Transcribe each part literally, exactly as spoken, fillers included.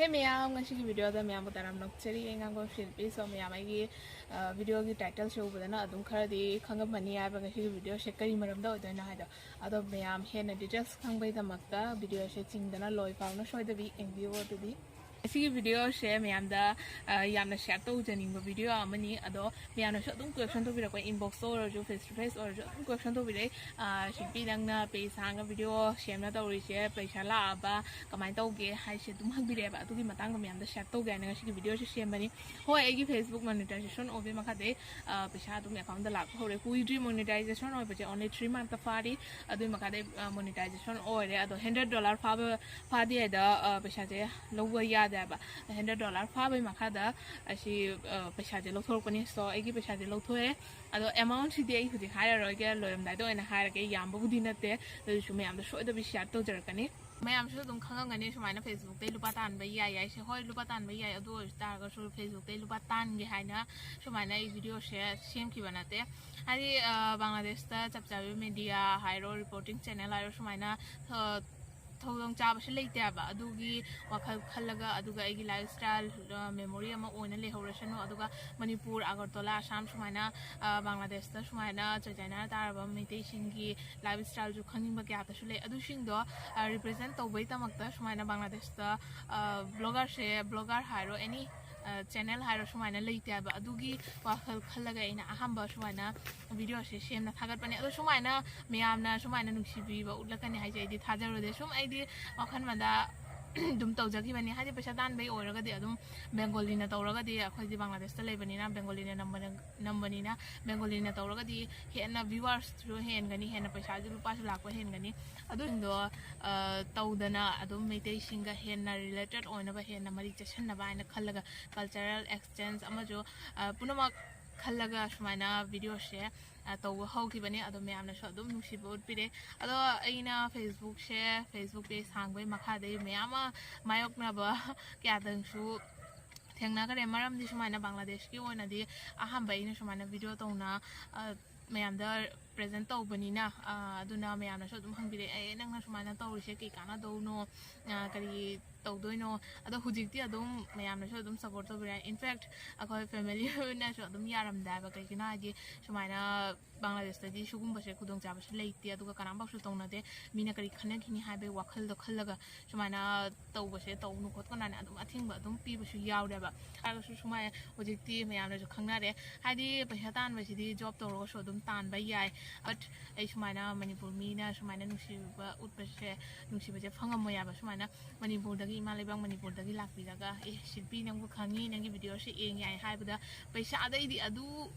ꯍꯦ ꯃꯌꯥꯝ, ꯉꯁꯤꯒꯤ ꯚꯤꯗꯤꯑꯣꯗ ꯃꯌꯥꯝꯕꯨ ꯇꯔꯥꯝꯅ ꯑꯣꯛꯆꯔꯤ꯫ ꯑꯩ ꯉꯥꯡꯕꯝ ꯁꯤꯜꯄꯤ꯫ So ꯃꯌꯥꯝ, ꯑꯩꯒꯤ ꯚꯤꯗꯤꯑꯣꯒꯤ ꯇꯥꯏꯇꯜꯁꯦ ꯎꯕꯗꯅ ꯑꯗꯨꯝ ꯈꯔꯗꯤ ꯈꯪꯉꯝꯃꯅꯤ ꯍꯥꯏꯕ ꯉꯁꯤꯒꯤ ꯚꯤꯗꯤꯑꯣꯁꯦ ꯀꯔꯤ ꯃꯔꯝꯗ ꯑꯣꯏꯗꯣꯏꯅꯣ ꯍꯥꯏꯗꯣ꯫ ꯑꯗꯣ ꯃꯌꯥꯝ ꯍꯦꯟꯅ ꯗꯤꯇꯦꯜꯁ ꯈꯪꯕꯒꯤꯗꯃꯛꯇ ꯚꯤꯗꯤꯑꯣꯁꯦ ꯆꯤꯡꯗꯅ ꯂꯣꯏ ꯐꯥꯎꯅ ꯁꯣꯏꯗꯕꯤ ꯌꯦꯡꯕꯤꯌꯨ꯫ ꯑꯗꯨꯗꯤ ꯉꯁꯤꯒꯤ ꯚꯤꯗꯤꯑꯣꯁꯦ ꯃꯌꯥꯝꯗ ꯌꯥꯝꯅ ꯁꯤꯌꯔ ꯇꯧꯖꯅꯤꯡꯕ ꯚꯤꯗꯤꯑꯣ ꯑꯃꯅꯤ꯫ ꯑꯗꯣ ꯃꯌꯥꯝꯅꯁꯨ ꯑꯗꯨꯝ ꯀ꯭ꯋꯦꯁꯟ ꯇꯧꯕꯤꯔꯛꯄ, ꯏꯟꯕꯣꯛꯁꯇ ꯑꯣꯏꯔꯁꯨ, ꯐꯦꯁ ꯇꯨ ꯐꯦꯁ ꯑꯣꯏꯔꯁꯨ ꯑꯗꯨꯝ ꯀ꯭ꯋꯦꯁꯟ ꯇꯧꯕꯤꯔꯛꯏ꯫ "ꯁꯤꯜꯄꯤ, ꯅꯪꯅ ꯄꯦꯖ ꯍꯥꯡꯉꯒ ꯚꯤꯗꯤꯑꯣ ꯁꯦꯝꯅ ꯇꯧꯔꯤꯁꯦ ꯄꯩꯁꯥ ꯂꯥꯛꯑꯕ, ꯀꯃꯥꯏꯅ ꯇꯧꯒꯦ?" ꯍꯥꯏꯁꯦ ꯑꯗꯨꯝ ꯍꯪꯕꯤꯔꯛꯑꯦꯕ꯫ ꯑꯗꯨꯒꯤ ꯃꯇꯥꯡꯗ ꯃꯌꯥꯝꯗ ꯁꯤꯌꯔ ꯇꯧꯒꯦ ꯍꯥꯏꯅ ꯉꯁꯤꯒꯤ ꯚꯤꯗꯤꯑꯣꯁꯦ ꯁꯦꯝꯕꯅꯤ꯫ ꯍꯣꯏ, ꯑꯩꯒꯤ ꯐꯦꯁꯕꯨꯛ ꯃꯣꯅꯤꯇꯥꯏꯖꯦꯁꯟ ꯑꯣꯏꯕꯒꯤ ꯃꯈꯥꯗꯩ ꯄꯩꯁꯥ ꯑꯗꯨꯝ ꯑꯦꯀꯥꯎꯟꯗ ꯂꯥꯛꯄ ꯍꯧꯔꯦ꯫ ꯀꯨꯏꯗ꯭ꯔꯤ ꯃꯣꯅꯤꯇꯥꯏꯖꯦꯁꯟ ꯑꯣꯏꯕꯁꯦ, only three month ꯐꯥꯔꯤ꯫ ꯑꯗꯨꯒꯤ ꯃꯈꯥꯗꯩ ꯃꯣꯅꯤꯇꯥꯏꯖꯦꯁꯟ ꯑꯣꯏꯔꯦ꯫ ꯑꯗꯣ ꯍꯟꯗ꯭ꯔꯦꯠ ꯗꯣꯂꯔ ꯐꯥꯕ ꯐꯥꯗꯤ ꯍꯥꯏꯗ ꯄꯩꯁꯥꯁꯦ ꯂꯧꯕ ꯌꯥꯗꯦ ꯍꯥꯏꯕ꯫ ꯍꯟꯗ꯭ꯔꯦꯠ ꯗꯣꯂꯔ ꯐꯥꯕꯒꯤ ꯃꯈꯥꯗ ꯑꯁꯤ ꯄꯩꯁꯥꯁꯦ ꯂꯧꯊꯣꯔꯛꯄꯅꯤ꯫ So ꯑꯩꯒꯤ ꯄꯩꯁꯥꯁꯦ ꯂꯧꯊꯣꯛꯑꯦ꯫ ꯑꯗꯣ ꯑꯦꯃꯥꯎꯟꯁꯤꯗꯤ ꯑꯩ ꯍꯧꯖꯤꯛ ꯍꯥꯏꯔꯔꯣꯏꯒꯦ, ꯂꯣꯏꯔꯝꯗꯥꯏꯗ ꯑꯣꯏꯅ ꯍꯥꯏꯔꯒꯦ꯫ ꯌꯥꯝꯕꯕꯨꯗꯤ ꯅꯠꯇꯦ, ꯑꯗꯨꯁꯨ ꯃꯌꯥꯝꯗ ꯁꯣꯏꯗꯕꯤ ꯁꯤꯌꯥꯔ ꯇꯧꯖꯔꯛꯀꯅꯤ꯫ ꯃꯌꯥꯝꯁꯨ ꯑꯗꯨꯝ ꯈꯪꯉꯝꯒꯅꯤ, ꯁꯨꯃꯥꯏꯅ ꯐꯦꯁꯕꯨꯛꯇꯩ ꯂꯨꯄꯥ ꯇꯥꯟꯕ ꯌꯥꯏ ꯍꯥꯏꯁꯦ꯫ ꯍꯣꯏ, ꯂꯨꯄꯥ ꯇꯥꯟꯕ ꯌꯥꯏ, ꯑꯗꯨ ꯑꯣꯏꯔꯁꯨ ꯇꯥꯔꯒꯁꯨ ꯐꯦꯁꯕꯨꯛꯇꯩ ꯂꯨꯄꯥ ꯇꯥꯟꯒꯦ ꯍꯥꯏꯅ ꯁꯨꯃꯥꯏꯅ ꯑꯩ ꯚꯤꯗꯤꯑꯣꯁꯦ ꯁꯦꯝꯈꯤꯕ ꯅꯠꯇꯦ꯫ ꯍꯥꯏꯗꯤ ꯕꯪꯒ꯭ꯂꯥꯗꯦꯁꯇ ꯆꯞ ꯆꯥꯕꯤ ꯃꯦꯗꯤꯌꯥ ꯍꯥꯏꯔꯣ, ꯔꯤꯄꯣꯔꯇꯤꯡ ꯆꯦꯅꯦꯜ ꯍꯥꯏꯔꯣ, ꯁꯨꯃꯥꯏꯅ ꯊꯧꯗꯣꯡ ꯆꯥꯕꯁꯦ ꯂꯩꯇꯦ ꯍꯥꯏꯕ꯫ ꯑꯗꯨꯒꯤ ꯋꯥꯈꯜ ꯈꯜꯂꯒ, ꯑꯗꯨꯒ ꯑꯩꯒꯤ ꯂꯥꯏꯐ ꯁ꯭ꯇꯥꯏꯜ ꯃꯦꯃꯣꯔꯤ ꯑꯃ ꯑꯣꯏꯅ ꯂꯩꯍꯧꯔꯁꯅꯨ꯫ ꯑꯗꯨꯒ ꯃꯅꯤꯄꯨꯔ, ꯑꯒꯔꯇꯂꯥ, ꯑꯁꯥꯝ, ꯁꯨꯃꯥꯏꯅ ꯕꯪꯒ꯭ꯂꯥꯗꯦꯁꯇ ꯁꯨꯃꯥꯏꯅ ꯆꯩꯇꯥꯏꯅ ꯇꯥꯔꯕ ꯃꯩꯇꯩꯁꯤꯡꯒꯤ ꯂꯥꯏꯐ ꯁ꯭ꯇꯥꯏꯜꯁꯨ ꯈꯪꯅꯤꯡꯕ ꯀꯌꯥꯇꯁꯨ ꯂꯩ꯫ ꯑꯗꯨꯁꯤꯡꯗꯣ ꯔꯤꯄ꯭ꯔꯖꯦꯟ ꯇꯧꯕꯒꯤꯗꯃꯛꯇ ꯁꯨꯃꯥꯏꯅ ꯕꯪꯒ꯭ꯂꯥꯗꯦꯁꯇ ꯕ꯭ꯂꯣꯒꯔꯁꯦ, ꯕ꯭ꯂꯣꯒꯔ ꯍꯥꯏꯔꯣ, ꯑꯦꯅꯤ ꯆꯦꯅꯦꯜ ꯍꯥꯏꯔꯣ, ꯁꯨꯃꯥꯏꯅ ꯂꯩꯇꯦ ꯍꯥꯏꯕ꯫ ꯑꯗꯨꯒꯤ ꯋꯥꯈꯜ ꯈꯜꯂꯒ ꯑꯩꯅ ꯑꯍꯥꯟꯕ ꯁꯨꯃꯥꯏꯅ ꯚꯤꯗꯤꯑꯣꯁꯦ ꯁꯦꯝꯅ ꯊꯥꯒꯠꯄꯅꯦ꯫ ꯑꯗꯣ ꯁꯨꯃꯥꯏꯅ ꯃꯌꯥꯝꯅ ꯁꯨꯃꯥꯏꯅ ꯅꯨꯡꯁꯤꯕꯤꯕ ꯎꯠꯂꯛꯀꯅꯤ ꯍꯥꯏꯁꯦ ꯑꯩꯗꯤ ꯊꯥꯖꯔꯨꯗꯦ꯫ ꯁꯨꯝ ꯑꯩꯗꯤ ꯋꯥꯈꯜ ꯑꯃꯗ ꯑꯗꯨꯝ ꯇꯧꯖꯈꯤꯕꯅꯤ꯫ ꯍꯥꯏꯗꯤ ꯄꯩꯁꯥ ꯇꯥꯟꯕꯩ ꯑꯣꯏꯔꯒꯗꯤ ꯑꯗꯨꯝ ꯕꯦꯡꯒꯣꯂꯤꯅ ꯇꯧꯔꯒꯗꯤ, ꯑꯩꯈꯣꯏꯗꯤ ꯕꯪꯒ꯭ꯂꯥꯗꯦꯁꯇ ꯂꯩꯕꯅꯤꯅ ꯕꯦꯡꯒꯣꯂꯤꯅ ꯅꯝꯕꯅ ꯅꯝꯕꯅꯤꯅ ꯕꯦꯡꯒꯣꯂꯤꯅ ꯇꯧꯔꯒꯗꯤ ꯍꯦꯟꯅ ꯚ꯭ꯌꯨꯋꯔꯁꯁꯨ ꯍꯦꯟꯒꯅꯤ, ꯍꯦꯟꯅ ꯄꯩꯁꯥꯁꯨ, ꯂꯨꯄꯥꯁꯨ ꯂꯥꯛꯄ ꯍꯦꯟꯒꯅꯤ꯫ ꯑꯗꯨꯁꯤꯡꯗꯣ ꯇꯧꯗꯅ ꯑꯗꯨꯝ ꯃꯩꯇꯩꯁꯤꯡꯒ ꯍꯦꯟꯅ ꯔꯤꯂꯦꯇꯦꯠ ꯑꯣꯏꯅꯕ, ꯍꯦꯟꯅ ꯃꯔꯤ ꯆꯦꯠꯁꯟꯅꯕ ꯍꯥꯏꯅ ꯈꯜꯂꯒ, ꯀꯜꯆꯔꯦꯜ ꯑꯦꯛꯁꯆꯦꯟꯖ ꯑꯃꯁꯨ ꯄꯨꯝꯅꯃꯛ ꯈꯜꯂꯒ ꯁꯨꯃꯥꯏꯅ ꯚꯤꯗꯤꯑꯣꯁꯦ ꯇꯧꯕ ꯍꯧꯈꯤꯕꯅꯤ꯫ ꯑꯗꯣ ꯃꯌꯥꯝꯅꯁꯨ ꯑꯗꯨꯝ ꯅꯨꯡꯁꯤꯕ ꯎꯠꯄꯤꯔꯦ꯫ ꯑꯗꯣ ꯑꯩꯅ ꯐꯦꯁꯕꯨꯛꯁꯦ, ꯐꯦꯁꯕꯨꯛ ꯄꯦꯖ ꯍꯥꯡꯕꯒꯤ ꯃꯈꯥꯗꯩ ꯃꯌꯥꯝ ꯑꯃ ꯃꯥꯌꯣꯛꯅꯕ ꯀꯌꯥꯗꯪꯁꯨ ꯊꯦꯡꯅꯈꯔꯦ꯫ ꯃꯔꯝꯗꯤ ꯁꯨꯃꯥꯏꯅ ꯕꯪꯒ꯭ꯂꯥꯗꯦꯁꯀꯤ ꯑꯣꯏꯅꯗꯤ ꯑꯍꯥꯟꯕ ꯑꯩꯅ ꯁꯨꯃꯥꯏꯅ ꯚꯤꯗꯤꯑꯣ ꯇꯧꯅ ꯃꯌꯥꯝꯗ ꯄ꯭ꯔꯦꯖꯦꯟ ꯇꯧꯕꯅꯤꯅ꯫ ꯑꯗꯨꯅ ꯃꯌꯥꯝꯅꯁꯨ ꯑꯗꯨꯝ ꯍꯪꯕꯤꯔꯛꯑꯦ, "ꯑꯦ, ꯅꯪꯅ ꯁꯨꯃꯥꯏꯅ ꯇꯧꯔꯤꯁꯦ ꯀꯩ ꯀꯥꯟꯅꯗꯧꯅꯣ? ꯀꯔꯤ ꯇꯧꯗꯣꯏꯅꯣ?" ꯑꯗꯣ ꯍꯧꯖꯤꯛꯇꯤ ꯑꯗꯨꯝ ꯃꯌꯥꯝꯅꯁꯨ ꯑꯗꯨꯝ ꯁꯞꯄꯣꯔꯠ ꯇꯧꯕꯤꯔꯦ꯫ In fact, ꯑꯩꯈꯣꯏ ꯐꯦꯃꯤꯂꯤꯅꯁꯨ ꯑꯗꯨꯝ ꯌꯥꯔꯝꯗꯦ ꯍꯥꯏꯕ꯫ ꯀꯩꯒꯤꯅꯣ ꯍꯥꯏꯗꯤ, ꯁꯨꯃꯥꯏꯅ ꯕꯪꯒ꯭ꯂꯥꯗꯦꯁꯇꯗꯤ ꯁꯤꯒꯨꯝꯕꯁꯦ ꯈꯨꯗꯣꯡꯆꯥꯕꯁꯦ ꯂꯩꯇꯦ, ꯑꯗꯨꯒ ꯀꯅꯥꯝꯐꯥꯎꯁꯨ ꯇꯧꯅꯗꯦ꯫ ꯃꯤꯅ ꯀꯔꯤ ꯈꯟꯅꯈꯤꯅꯤ ꯍꯥꯏꯕꯒꯤ ꯋꯥꯈꯜꯗꯣ ꯈꯜꯂꯒ ꯁꯨꯃꯥꯏꯅ ꯇꯧꯕꯁꯦ ꯇꯧꯅꯨ ꯈꯣꯠꯀꯅꯨꯅ ꯑꯗꯨꯝ ꯑꯊꯤꯡꯕ ꯑꯗꯨꯝ ꯄꯤꯕꯁꯨ ꯌꯥꯎꯔꯦꯕ꯫ ꯍꯥꯏꯔꯒꯁꯨ ꯁꯨꯃꯥꯏꯅ ꯍꯧꯖꯤꯛꯇꯤ ꯃꯌꯥꯝꯅꯁꯨ ꯈꯪꯅꯔꯦ, ꯍꯥꯏꯗꯤ ꯄꯩꯁꯥ ꯇꯥꯟꯕꯁꯤꯗꯤ ꯖꯣꯕ ꯇꯧꯔꯒꯁꯨ ꯑꯗꯨꯝ ꯇꯥꯟꯕ ꯌꯥꯏ꯫ But ꯑꯩ ꯁꯨꯃꯥꯏꯅ ꯃꯅꯤꯄꯨꯔ ꯃꯤꯅ ꯁꯨꯃꯥꯏꯅ ꯅꯨꯡꯁꯤꯕ ꯎꯠꯄꯁꯦ, ꯅꯨꯡꯁꯤꯕꯁꯦ ꯐꯪꯉꯝꯃꯣꯏ ꯍꯥꯏꯕ꯫ ꯁꯨꯃꯥꯏꯅ ꯃꯅꯤꯄꯨꯔꯗꯒꯤ, ꯏꯃꯥ ꯂꯩꯕꯥꯛ ꯃꯅꯤꯄꯨꯔꯗꯒꯤ ꯂꯥꯛꯄꯤꯔꯒ, "ꯑꯦ, ꯁꯤꯜꯄꯤ, ꯅꯪꯕꯨ ꯈꯪꯉꯤ, ꯅꯪꯒꯤ ꯚꯤꯗꯤꯑꯣꯁꯦ ꯌꯦꯡꯉꯤ" ꯍꯥꯏ ꯍꯥꯏꯕꯗ, ꯄꯩꯁꯥꯗꯩꯗꯤ ꯑꯗꯨ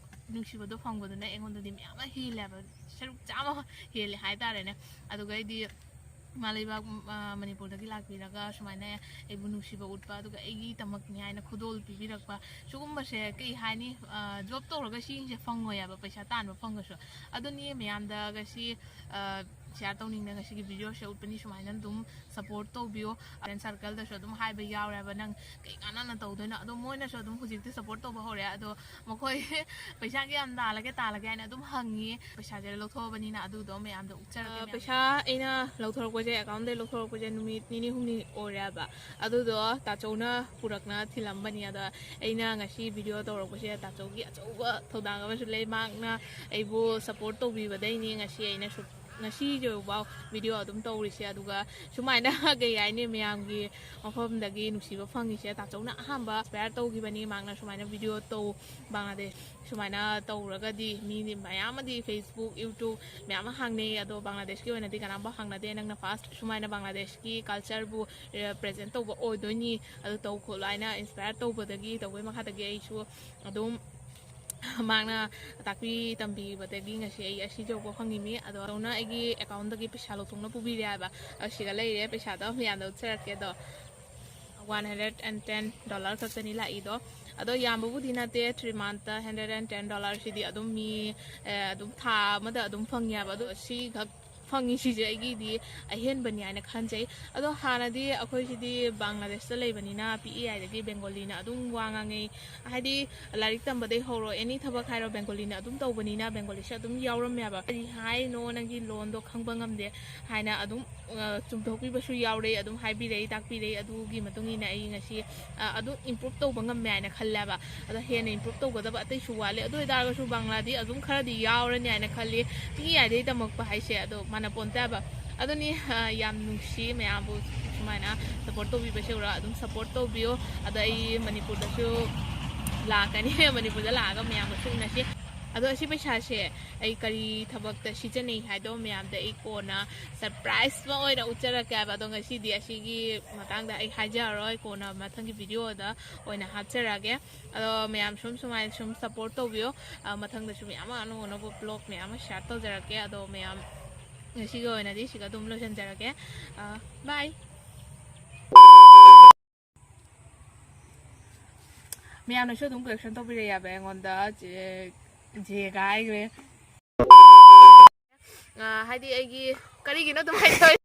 ꯅꯨꯡꯁꯤꯕꯗꯣ ꯐꯪꯕꯗꯨꯅ ꯑꯩꯉꯣꯟꯗꯗꯤ ꯃꯌꯥꯝ ꯑꯃ ꯍꯦꯜꯂꯦ ꯍꯥꯏꯕ, ꯁꯔꯨꯛ ꯆꯥꯝꯃ ꯍꯦꯜꯂꯦ ꯍꯥꯏꯇꯥꯔꯦꯅꯦ꯫ ꯑꯗꯨꯒ ꯑꯩꯗꯤ ꯏꯃꯥ ꯂꯩꯕꯥꯛ, ꯑ, ꯃꯅꯤꯄꯨꯔꯗꯒꯤ ꯂꯥꯛꯄꯤꯔꯒ ꯁꯨꯃꯥꯏꯅ ꯑꯩꯕꯨ ꯅꯨꯡꯁꯤꯕ ꯎꯠꯄ, ꯑꯗꯨꯒ ꯑꯩꯒꯤꯗꯃꯛꯅꯤ ꯍꯥꯏꯅ ꯈꯨꯗꯣꯜ ꯄꯤꯕꯤꯔꯛꯄ, ꯁꯤꯒꯨꯝꯕꯁꯦ ꯀꯩ ꯍꯥꯏꯅꯤ, ꯑ, ꯖꯣꯕ ꯇꯧꯔꯒ ꯁꯤꯁꯦ ꯐꯪꯉꯣꯏ ꯍꯥꯏꯕ, ꯄꯩꯁꯥ ꯇꯥꯟꯕ ꯐꯪꯉꯁꯨ꯫ ꯑꯗꯨꯅꯤ ꯃꯌꯥꯝꯗ ꯉꯁꯤ, ꯑ, ꯁꯤꯌꯥꯔ ꯇꯧꯅꯤꯡꯗꯅ ꯉꯁꯤꯒꯤ ꯚꯤꯗꯤꯑꯣꯁꯦ ꯎꯠꯄꯅꯤ꯫ ꯁꯨꯃꯥꯏꯅ ꯑꯗꯨꯝ ꯁꯞꯄꯣꯔꯠ ꯇꯧꯕꯤꯌꯣ꯫ ꯐ꯭ꯔꯦꯟ ꯁꯔꯀꯜꯗꯁꯨ ꯑꯗꯨꯝ ꯍꯥꯏꯕ ꯌꯥꯎꯔꯦꯕ, "ꯅꯪ ꯀꯩ ꯀꯥꯟꯅꯅ ꯇꯧꯗꯣꯏꯅꯣ?" ꯑꯗꯣ ꯃꯣꯏꯅꯁꯨ ꯑꯗꯨꯝ ꯍꯧꯖꯤꯛꯇꯤ ꯁꯞꯄꯣꯔꯠ ꯇꯧꯕ ꯍꯧꯔꯦ꯫ ꯑꯗꯣ ꯃꯈꯣꯏ ꯄꯩꯁꯥ ꯀꯌꯥꯝ ꯇꯥꯜꯂꯒꯦ, ꯇꯥꯜꯂꯒꯦ ꯍꯥꯏꯅ ꯑꯗꯨꯝ ꯍꯪꯉꯤ꯫ ꯄꯩꯁꯥꯁꯦ ꯂꯧꯊꯣꯛꯑꯕꯅꯤꯅ ꯑꯗꯨꯗꯣ ꯃꯌꯥꯝꯗ ꯎꯠꯆꯔꯛꯀꯦ꯫ ꯑ, ꯃꯌꯥꯝ꯫ ꯄꯩꯁꯥ ꯑꯩꯅ ꯂꯧꯊꯣꯔꯛꯄꯁꯦ, ꯑꯦꯀꯥꯎꯟꯗꯩ ꯂꯧꯊꯣꯔꯛꯄꯁꯦ ꯅꯨꯃꯤꯠ ꯅꯤꯅꯤ ꯍꯨꯝꯅꯤ ꯑꯣꯏꯔꯦꯕ꯫ ꯑꯗꯨꯗꯣ ꯇꯥꯆꯧꯅ ꯄꯨꯔꯛꯅ ꯊꯤꯜꯂꯝꯕꯅꯤ꯫ ꯑꯗꯣ ꯑꯩꯅ ꯉꯁꯤ ꯚꯤꯗꯤꯑꯣ ꯇꯧꯔꯛꯄꯁꯦ ꯇꯥꯆꯧꯒꯤ ꯑꯆꯧꯕ ꯊꯧꯗꯥꯡ ꯑꯃꯁꯨ ꯂꯩ꯫ ꯃꯍꯥꯛꯅ ꯑꯩꯕꯨ ꯁꯞꯄꯣꯔꯠ ꯇꯧꯕꯤꯕꯗꯩꯅꯤ ꯉꯁꯤ ꯑꯩꯅ ꯁꯨ-, ꯉꯁꯤꯒꯤꯐꯥꯎ ꯚꯤꯗꯤꯑꯣ ꯑꯗꯨꯝ ꯇꯧꯔꯤꯁꯦ꯫ ꯑꯗꯨꯒ ꯁꯨꯃꯥꯏꯅ ꯀꯩ ꯍꯥꯏꯅꯤ, ꯃꯌꯥꯝꯒꯤ ꯃꯐꯝꯗꯒꯤ ꯅꯨꯡꯁꯤꯕ ꯐꯪꯉꯤꯁꯦ꯫ ꯇꯥꯆꯧꯅ ꯑꯍꯥꯟꯕ ꯏꯟꯁꯄꯥꯌꯔ ꯇꯧꯈꯤꯕꯅꯤ꯫ ꯃꯍꯥꯛꯅ ꯁꯨꯃꯥꯏꯅ ꯚꯤꯗꯤꯑꯣ ꯇꯧ, ꯕꯪꯒ꯭ꯂꯥꯗꯦꯁ ꯁꯨꯃꯥꯏꯅ ꯇꯧꯔꯒꯗꯤ ꯃꯤꯗꯤ ꯃꯌꯥꯝ ꯑꯃꯗꯤ Facebook, YouTube ꯃꯌꯥꯝ ꯑꯃ ꯍꯥꯡꯅꯩ, ꯑꯗꯣ ꯕꯪꯒ꯭ꯂꯥꯗꯦꯁꯀꯤ ꯑꯣꯏꯅꯗꯤ ꯀꯅꯥꯝꯐꯥꯎ ꯍꯥꯡꯅꯗꯦ꯫ ꯅꯪꯅ ꯐꯥꯔꯁ ꯁꯨꯃꯥꯏꯅ ꯕꯪꯒ꯭ꯂꯥꯗꯦꯁꯀꯤ ꯀꯜꯆꯔꯕꯨ ꯄ꯭ꯔꯦꯖꯦꯟ ꯇꯧꯕ ꯑꯣꯏꯗꯣꯏꯅꯤ꯫ ꯑꯗꯨ ꯇꯧ ꯈꯣꯠꯂꯣ ꯍꯥꯏꯅ ꯏꯟꯁꯄꯥꯌꯔ ꯇꯧꯕꯗꯒꯤ, ꯇꯧꯕꯩ ꯃꯈꯥꯗꯒꯤ ꯑꯩꯁꯨ ꯑꯗꯨꯝ ꯃꯍꯥꯛꯅ ꯇꯥꯛꯄꯤ ꯇꯝꯕꯤꯕꯗꯒꯤ ꯉꯁꯤ ꯑꯩ ꯑꯁꯤ ꯌꯧꯕ ꯐꯪꯉꯤꯃꯤ꯫ ꯑꯗꯣ ꯇꯥꯆꯧꯅ ꯑꯩꯒꯤ ꯑꯦꯀꯥꯎꯟꯗꯒꯤ ꯄꯩꯁꯥ ꯂꯧꯊꯣꯛꯅ ꯄꯨꯕꯤꯔꯦ ꯍꯥꯏꯕ꯫ ꯑꯁꯤꯒ ꯂꯩꯔꯦ, ꯄꯩꯁꯥꯗꯣ ꯃꯌꯥꯝꯗ ꯎꯠꯆꯔꯛꯀꯦ꯫ ꯑꯗꯣ one hundred and ten dollar ꯈꯛꯇꯅꯤ ꯂꯥꯛꯏꯗꯣ꯫ ꯑꯗꯣ ꯌꯥꯝꯕꯕꯨꯗꯤ ꯅꯠꯇꯦ, three month hundred and ten dollar ꯁꯤꯗꯤ ꯑꯗꯨꯝ ꯃꯤ, ꯑꯦ, ꯑꯗꯨꯝ ꯊꯥ ꯑꯃꯗ ꯑꯗꯨꯝ ꯐꯪꯉꯦꯕ꯫ ꯑꯗꯣ ꯁꯤꯈꯛ ꯐꯪꯉꯤꯁꯤꯁꯦ ꯑꯩꯒꯤꯗꯤ ꯑꯍꯦꯟꯕꯅꯤ ꯍꯥꯏꯅ ꯈꯟꯖꯩ꯫ ꯑꯗꯣ ꯍꯥꯟꯅꯗꯤ ꯑꯩꯈꯣꯏꯁꯤꯗꯤ ꯕꯪꯒ꯭ꯂꯥꯗꯦꯁꯇ ꯂꯩꯕꯅꯤꯅ, ꯄꯤꯛꯏꯉꯩꯗꯒꯤ ꯕꯦꯡꯒꯣꯂꯤꯅ ꯑꯗꯨꯝ ꯋꯥ ꯉꯥꯡꯉꯩ꯫ ꯍꯥꯏꯗꯤ ꯂꯥꯏꯔꯤꯛ ꯇꯝꯕꯗꯩ ꯍꯧꯔꯣ, ꯑꯦꯅꯤ ꯊꯕꯛ ꯍꯥꯏꯔꯣ, ꯕꯦꯡꯒꯣꯂꯤꯅ ꯑꯗꯨꯝ ꯇꯧꯕꯅꯤꯅ ꯕꯦꯡꯒꯣꯂꯤꯁꯦ ꯑꯗꯨꯝ ꯌꯥꯎꯔꯝꯃꯦꯕ꯫ "ꯀꯔꯤ ꯍꯥꯏꯅꯣ, ꯅꯪꯒꯤ ꯂꯣꯟꯗꯣ ꯈꯪꯕ ꯉꯝꯗꯦ" ꯍꯥꯏꯅ ꯑꯗꯨꯝ, ꯑ, ꯆꯨꯝꯊꯣꯛꯄꯤꯕꯁꯨ ꯌꯥꯎꯔꯦ, ꯑꯗꯨꯝ ꯍꯥꯏꯕꯤꯔꯛꯏ, ꯇꯥꯛꯄꯤꯔꯛꯏ꯫ ꯑꯗꯨꯒꯤ ꯃꯇꯨꯡ ꯏꯟꯅ ꯑꯩ ꯉꯁꯤ, ꯑ, ꯑꯗꯨꯝ ꯏꯝꯄ꯭ꯔꯨꯞ ꯇꯧꯕ ꯉꯝꯃꯦ ꯍꯥꯏꯅ ꯈꯜꯂꯦꯕ꯫ ꯑꯗꯣ ꯍꯦꯟꯅ ꯏꯝꯄ꯭ꯔꯨꯞ ꯇꯧꯒꯗꯕ ꯑꯇꯩꯁꯨ ꯋꯥꯠꯂꯦ꯫ ꯑꯗꯨ ꯑꯣꯏꯇꯥꯔꯒꯁꯨ ꯕꯪꯒ꯭ꯂꯥꯗꯤ ꯑꯗꯨꯝ ꯈꯔꯗꯤ ꯌꯥꯎꯔꯅꯤ ꯍꯥꯏꯅ ꯈꯜꯂꯤ꯫ ꯄꯤꯛꯏꯉꯩꯗꯒꯤ ꯇꯝꯃꯛꯄ ꯍꯥꯏꯁꯦ ꯑꯗꯣ ꯃꯥꯟꯅ ꯄꯣꯟꯇꯦꯕ꯫ ꯑꯗꯨꯅꯤ, ꯑ, ꯌꯥꯝ ꯅꯨꯡꯁꯤ ꯃꯌꯥꯝꯕꯨ ꯁꯨꯃꯥꯏꯅ ꯁꯞꯄꯣꯔꯠ ꯇꯧꯕꯤꯕꯁꯦ ꯎꯔ ꯑꯗꯨꯝ ꯁꯞꯄꯣꯔꯠ ꯇꯧꯕꯤꯌꯣ꯫ ꯑꯗꯣ ꯑꯩ ꯃꯅꯤꯄꯨꯔꯗꯁꯨ ꯂꯥꯛꯀꯅꯤ꯫ ꯃꯅꯤꯄꯨꯔꯗ ꯂꯥꯛꯑꯒ ꯃꯌꯥꯝꯒꯁꯨ ꯎꯅꯁꯤ꯫ ꯑꯗꯣ ꯑꯁꯤ ꯄꯩꯁꯥꯁꯦ ꯑꯩ ꯀꯔꯤ ꯊꯕꯛꯇ ꯁꯤꯖꯤꯟꯅꯩ ꯍꯥꯏꯗꯣ ꯃꯌꯥꯝꯗ ꯑꯩ ꯀꯣꯟꯅ ꯁꯔꯄ꯭ꯔꯥꯏꯁ ꯑꯃ ꯑꯣꯏꯅ ꯎꯠꯆꯔꯛꯀꯦ ꯍꯥꯏꯕ꯫ ꯑꯗꯣ ꯉꯁꯤꯗꯤ ꯑꯁꯤꯒꯤ ꯃꯇꯥꯡꯗ ꯑꯩ ꯍꯥꯏꯖꯔꯔꯣꯏ, ꯀꯣꯟꯅ ꯃꯊꯪꯒꯤ ꯚꯤꯗꯤꯑꯣꯗ ꯑꯣꯏꯅ ꯍꯥꯞꯆꯔꯛꯑꯒꯦ꯫ ꯑꯗꯣ ꯃꯌꯥꯝ ꯁꯨꯝ ꯁꯨꯃꯥꯏꯅ ꯁꯨꯝ ꯁꯞꯄꯣꯔꯠ ꯇꯧꯕꯤꯌꯣ꯫ ꯑ, ꯃꯊꯪꯗꯁꯨ ꯃꯌꯥꯝ ꯑꯅꯧ ꯑꯅꯧꯕ ꯕ꯭ꯂꯣꯒ ꯃꯌꯥꯝ ꯑꯃ ꯁꯤꯌꯥꯔ ꯇꯧꯖꯔꯛꯀꯦ꯫ ꯑꯗꯣ ꯃꯌꯥꯝ ꯉꯁꯤꯒꯤ ꯑꯣꯏꯅꯗꯤ ꯁꯤꯒ ꯑꯗꯨꯝ ꯂꯣꯏꯁꯤꯟꯖꯔꯒꯦ꯫ ꯑ, ꯕꯥꯏ꯫ ꯃꯌꯥꯝꯅꯁꯨ ꯑꯗꯨꯝ ꯀꯔꯦꯛꯁꯟ ꯇꯧꯕꯤꯔꯛꯑꯦꯕ ꯑꯩꯉꯣꯟꯗ, ꯆꯦ, ꯆꯦꯒ ꯍꯥꯏꯈ꯭ꯔꯦ꯫ ꯑ, ꯍꯥꯏꯗꯤ ꯑꯩꯒꯤ ꯀꯔꯤꯒꯤꯅꯣ ꯑꯗꯨꯝ ꯍꯥꯏꯗꯣꯛꯏ꯫